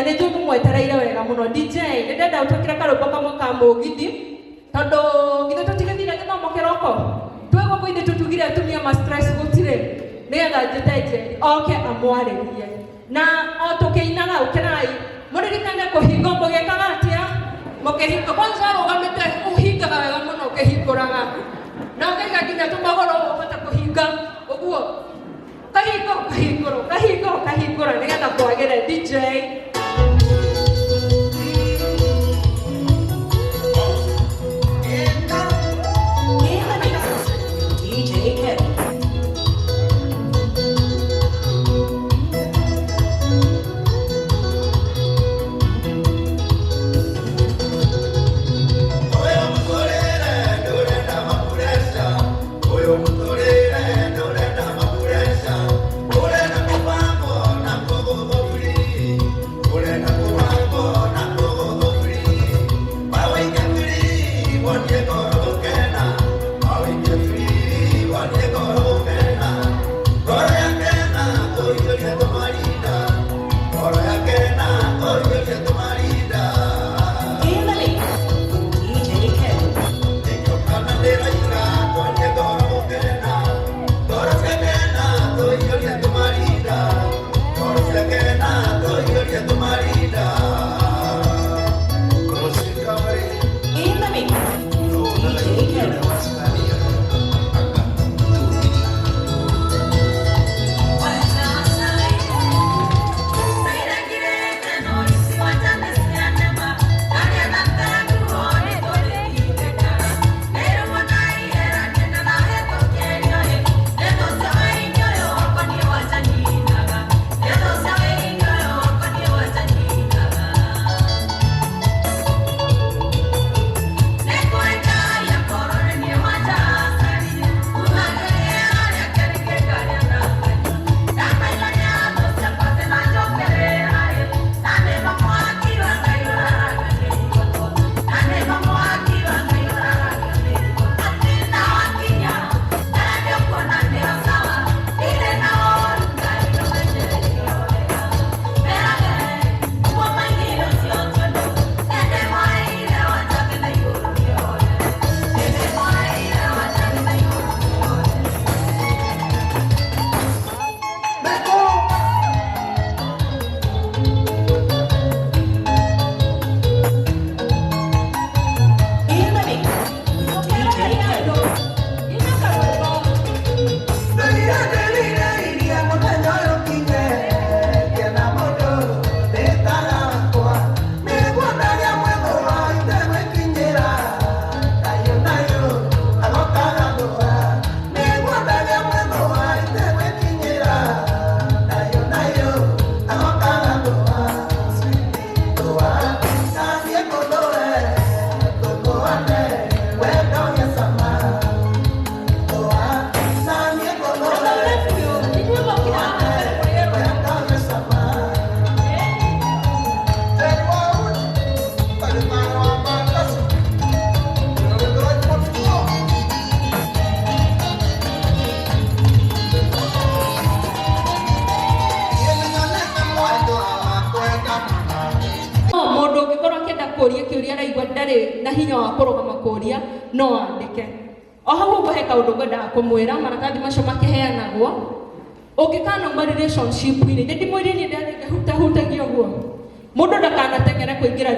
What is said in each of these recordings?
nĩ njũĩ mũmwetereire wega mũno. DJ nĩ ndenda ũtwĩkĩre karwĩmbo kamwe ka mũgithi tondũ githĩ tũtigĩthire gĩthomo kĩroko twĩ gũkũ ithuĩ tũtugire atumia ma stress gũtirĩ nĩgetha njĩte Njeri oke amwarĩrie na o tũkĩinaga ũkerai mũririkane kũhinga mũgĩkaga atĩa mũkĩhinga kwanza rũgamĩte ũhingaga wega mũno ũkĩhingũraga na ũkaiga nginya tũmagũrũ ũhote kũhinga ũguo kahinga ũkahingũra ũkahinga ũkahingũra nĩgetha kwagĩre. DJ. In the mix, DJ Kevin. Oyo mutorere ndurenda mapuresha, oyo mutorere ndurenda mapuresha, urenda kubango na kugugo free, urenda kubango na kugugo free, mawike free wonye goro gukena, mawike free wonye goro gukena, goro yakena oyo tumarinda, goro yakena oyo tumarinda. In the mix, DJ Kevin. In the mix, DJ Kevin. In the mix, DJ Kevin. Ina karwĩmbo. Inyuĩ mũkĩra mbere kũrĩ no mũndũ ũngĩkorwo akĩenda kũria kĩũria araigua ndarĩ na hinya wa kũrũgama kũria no andĩke o hau ũguo. He kaũndũ ngwendaga kũmwĩra, maratathi macio makĩheanagwo ũngĩkanauma relationship-inĩ nĩ ndimwĩrie niĩ ndathiĩ ngĩhutahutagia ũguo mũndũ ndakanateng'ere kũingĩra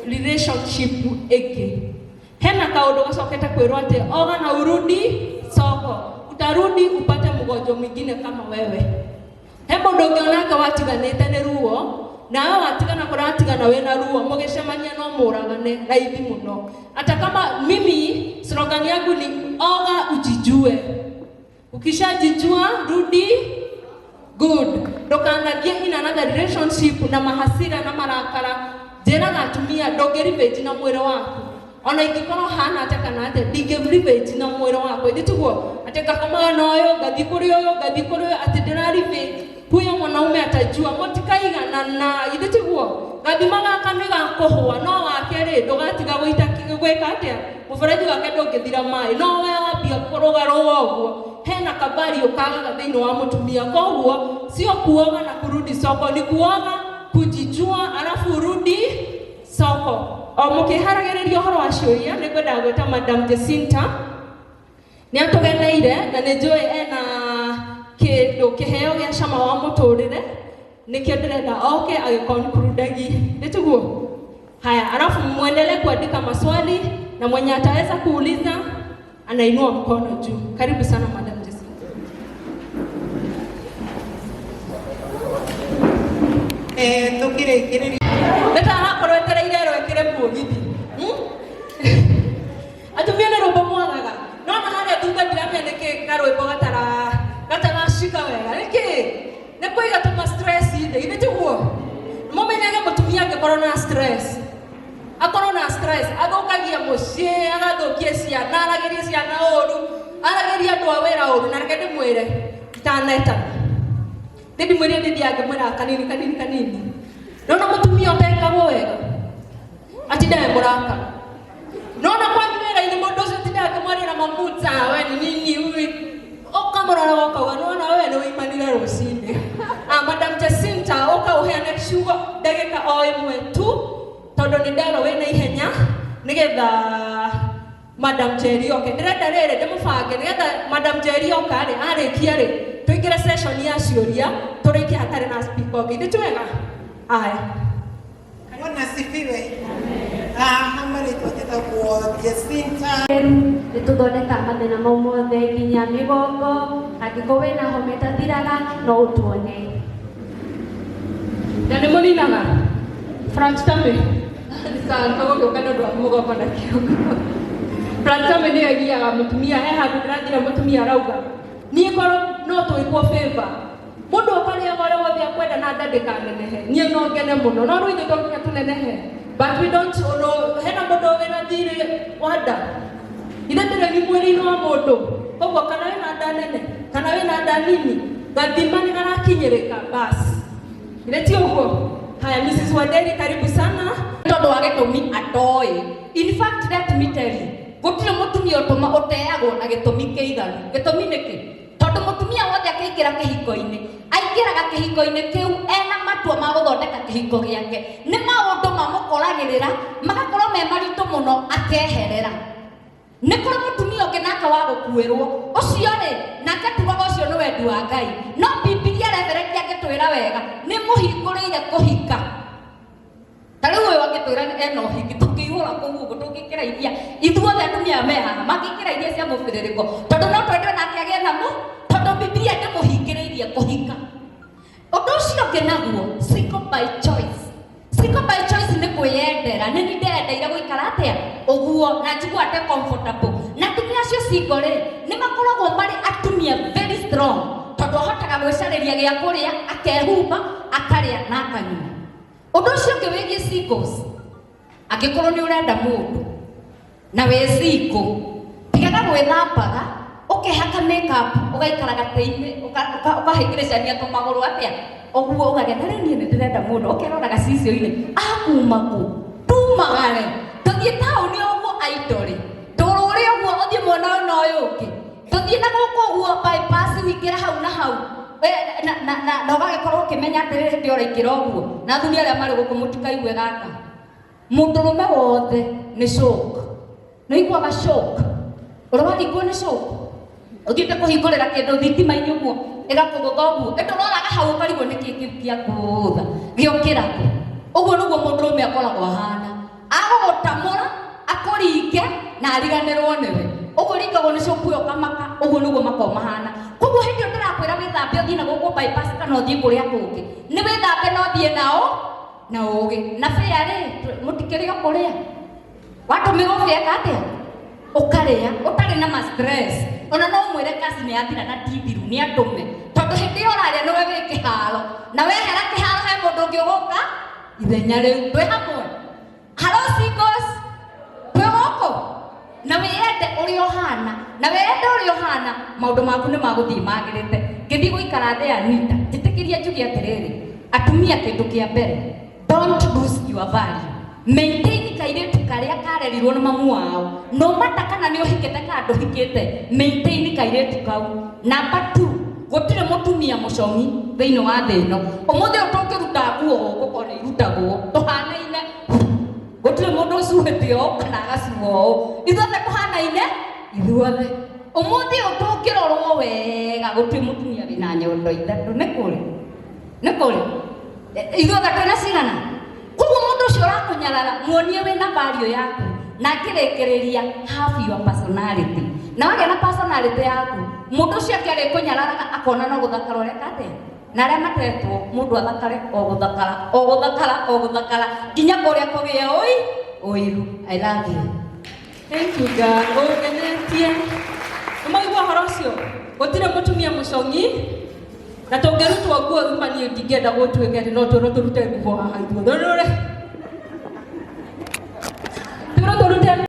relationship ĩngĩ. Hena kaũndũ gacokete kwĩrwo atĩ oga na urudi soko, utarudi upate mgonjwa mwingine kama wewe. He mũndũ ũngĩ onake watiganĩte nĩ ruo nawe watigana kũratigana wĩna ruo mũgĩcemania no mũragane raithi mũno. Hata kama mimi slogan yangu ni oga ujijue, ukishajijua rudi good, ndũkanathiĩ in another relationship na mahasira na marakara. Njĩraga atumia ndũngĩ revenge na mwĩrĩ waku ona ingĩkorwo hana atĩa kana atĩa, ndingĩ revenge na mwĩrĩ wakwa ithe tiguo atĩ ngakomaga na ũyũ ngathiĩ kũrĩ ũyũ ngathiĩ kũrĩ ũyũ atĩ ndĩra revenge huyo mwanaume atajua mũtikaiganana ithe tiguo gathima gaka nĩ gakũhũa no wake rĩ ndũgatiga gũita gwĩka atĩa mũberethi wake ndũngĩthira maĩ no we wambia kũrũgarũga ũguo hena kabari ũkagaga thĩinĩ wa mũtumia. Koguo sio kuoga na kurudi soko, ni kuoga kujijua. Soko o mũkĩharagĩrĩria ũhoro wa ciũria, nĩ ngwendaga gwĩta Madam Jacinta. Nĩ atũgeneire na nĩ njũĩ ena kĩndũ kĩheo gĩa cama wa mũtũrĩre, nĩkĩo ndĩrenda oke agĩconcludagi, nĩ tiguo? Haya, alafu muendelee kuandika maswali na mwenye ataweza kuuliza anainua mkono juu. Karibu sana, Madam Jacinta. Tukirĩkĩrĩria. Nĩtarakorwo etereire ĩro ĩkĩre mũgithi. Atumia nĩ rwĩmbo mwagaga nona harĩa thutha, ndiramenya nĩkĩ karwĩmbo gataracika wega, nĩkĩ nĩ kũiga tũma stress thĩ, githĩ tiguo? Mũmenyage mũtumia angĩkorwo na stress, akorwo na stress, athũkagia mũciĩ, agathũkia ciana, aragĩria ciana ũru, aragĩria andũ a wĩra ũru. Na reke ndĩmwĩre itanetana, ndĩndimwĩrie ndĩthiange mwĩraga kanini kanini kanini. Nona mũtumia ũtekagwo wega atindaga mũraka, nona kwanyu wĩra-inĩ mũndũ ũcio atindaga akĩmwarĩra na mamuta, we ni nini huyu, ũkamũrora ũkauga, nona we nĩ wĩimanire rũcinĩ. Ah, Madam Jacinta, ũka ũheane ciugo ndagĩka o ĩmwe tu, tondũ nĩ nderwo wĩna ihenya, nĩgetha Madam Jerry oke. Ndĩrenda rĩrĩ ndĩmũbange nĩgetha Madam Jerry oka rĩ, arĩkia rĩ, tũingĩre session ya ciũria, tũrĩkie hatarĩ na speaker ũngĩ. Nĩ twega? Aya. Bwana asifiwe. Ah, marĩtwa njĩtagwo Jacinta. Nĩ tũthondekaga mathĩna mau mothe, nginya mĩgongo. Angĩkorwo wĩna homa ĩtathiraga, no ũtuone. Na nĩ mũninaga Frank Tame tũgũgĩũka nĩ ũndũ wa mũgongo na kĩongo. Frank Tame nĩyo ĩgiaga mũtumia. He handũ ndĩrathira mũtumia arauga, niĩ korwo no twĩkwo favor, mũndũ ũkarĩaga ũrĩa wothe akwenda na nda ndĩkanenehe, niĩ no ngene mũno. No rĩu ithuĩ to nginya tũnenehe, but we don't know hena mũndũ wĩna thirĩ wa nda. Ithe ndĩrĩ ni mwĩrĩ-inĩ wa mũndũ, koguo kana wĩna nda nene kana wĩna nda nini, gathima nĩ garakinyĩrĩka, basi. Ile ti ũguo? Haya, Mrs. Wanderi, karibu sana. Tondũ wa gĩtũmi atoĩ. In fact, let me tell you, gũtirĩ mũtumia ũtũma ũteagwo na gĩtũmi kĩiganu. Gĩtũmi nĩkĩ? Tondũ mũtumia wothe akĩingĩra kĩhiko-inĩ, aingĩraga kĩhiko-inĩ kĩu ena matua ma gũthondeka kĩhiko gĩake. Nĩ maũndũ mamũkoragĩrĩra magakorwo me maritũ mũno, akeherera. Nĩ kũrĩ mũtumia ũngĩ nake wa gũkuĩrwo, ũcio rĩ, nake tugaga ũcio nĩ wendi wa Ngai, no Bibilia reverend angĩtwĩra wega nĩ mũhingũrĩire kũhika. Ta rĩu ũyũ angĩtwĩra ena ũhiki, tũngĩihũra kũu ũguo, tũngĩkĩraithia ithuothe. Atumia me haha mangĩkĩraithia cia mũbĩrĩrĩko, tondũ no twende nake agĩe namo, tondũ Bibilia ndĩmũhingĩrĩirie kũhika. Ũndũ ũcio ũngĩ naguo, single by choice. Single by choice nĩ kwĩyendera. Nĩ ni ndendeire gũikara atĩa ũguo na njigua ndĩ comfortable. Na atumia acio single rĩ, nĩ makoragwo marĩ atumia very strong, tondũ ahotaga gwĩcarĩria gĩa kũrĩa, akehumba, akarĩa na akanyua. Ũndũ ũcio ũngĩ wĩgiĩ singles, angĩkorwo nĩ ũrenda mũndũ na wĩ single, tigaga gwĩthambaga, ũkehaka makeup, ũgaikara gatĩ-inĩ, ũkahĩngĩrĩcania tũmagũrũ atĩa ũguo, ũkagĩa na rĩu niĩ nĩ ndĩrenda mũndũ, ũkerora gacicio-inĩ akuma kũ. Tumagare tũthiĩ taũni ũguo, aindorĩ tũrũre ũguo, ũthiĩ mwena ũyũ na ũyũ ũngĩ, tũthiĩ na gũkũ ũguo bypass, wĩingĩre hau na hau. Na ũgagĩkorwo ũkĩmenya atĩrĩrĩ, hĩndĩ ĩyo ũraingĩra ũguo. Na athuri arĩa marĩ gũkũ, mũtikaigue gaka, mũndũrũme wothe nĩ shock. Nĩ ũiguaga shock ũrĩa waringwo nĩ shock, ũthiĩte kũhingũrĩra kĩndũ thitima-inĩ ũguo, ĩgakũgũtha ũguo, ĩndĩ ũroraga hau ũkarigwo nĩkĩ kĩu kĩa kũũtha gĩokĩra kũ. Ũguo nĩguo mũndũrũme akoragwo ahana, agũgũtamũra, akũringe na ariganĩrwo nĩwe. Ũguo ringagwo nĩ shock ĩyo ũkamaka. Ũguo nĩguo makoragwo mahana. Koguo hĩndĩ ĩyo ndĩrakwĩra wĩthambe ũthiĩ na gũkũ bypass kana ũthiĩ kũrĩa kũngĩ, nĩ wĩthambe na ũthiĩ nao na ũgĩ na bĩa rĩ, mũtikĩrĩ o kũrĩa watũmĩrwo bĩa atĩa, ũkarĩa ũtarĩ na ma stress. Ona no mwĩre kasi nĩ yathira na ti thiru, nĩ andũme, tondũ hĩndĩ ĩyo ũrarĩa nĩwe wĩ kĩharo, na wehera kĩharo he mũndũ ũngĩ ũgũka ithenya rĩu. Twĩ hamwe? Hello, singles, twĩ gũkũ? Na wĩyende ũrĩa ũhana, na wĩyende ũrĩa ũhana, maũndũ maku nĩ magũthiĩ magĩrĩte. Ngĩthiĩ gũikara thĩ, Anita, njĩtĩkĩria njuge atĩrĩrĩ, atumia, kĩndũ kĩa mbere, don't lose your value. Maintain kairĩtu karĩa karerirwo nĩ mamu wao, no mata kana nĩ ũhikĩte kana ndũhikĩte, maintain kairĩtu kau. Number two, gũtirĩ mũtumia mũcong'i thĩinĩ wa thĩ ĩno. Ũmũthĩ ũyũ tũngĩruta nguo gũkũ, korwo nĩ irutagwo, tũhanaine. Ithuothe ũmũthĩ ũyũ tũngĩrorwo wega gũtirĩ mũtumia wĩna nyondo ithatũ. Nĩ kũrĩ? Nĩ kũrĩ? Ithuothe twĩna cigana? Koguo mũndũ ũcio ũrakũnyarara, muonie wĩna value yaku, na ngĩrĩkĩrĩria, have your personality. Na wagĩa na personality yaku, mũndũ ũcio angĩ arĩkũnyararaga akona no gũthakara ũreka atĩa. Na arĩa matetwo, mũndũ athakare o gũthakara, o gũthakara, o gũthakara, nginya kũrĩa kũgĩe ũi ũiru. I love you. Thank you, God. Ũngenetie. Nĩmwaigua ũhoro ũcio? Gũtirĩ mũtumia mũcong'i na tũngĩrutwo nguo thuma, niĩ ndingĩenda gũtuĩke atĩ no twĩrwo tũrute nguo haha ithuothe. Rũrĩ. Twĩrwo tũrute.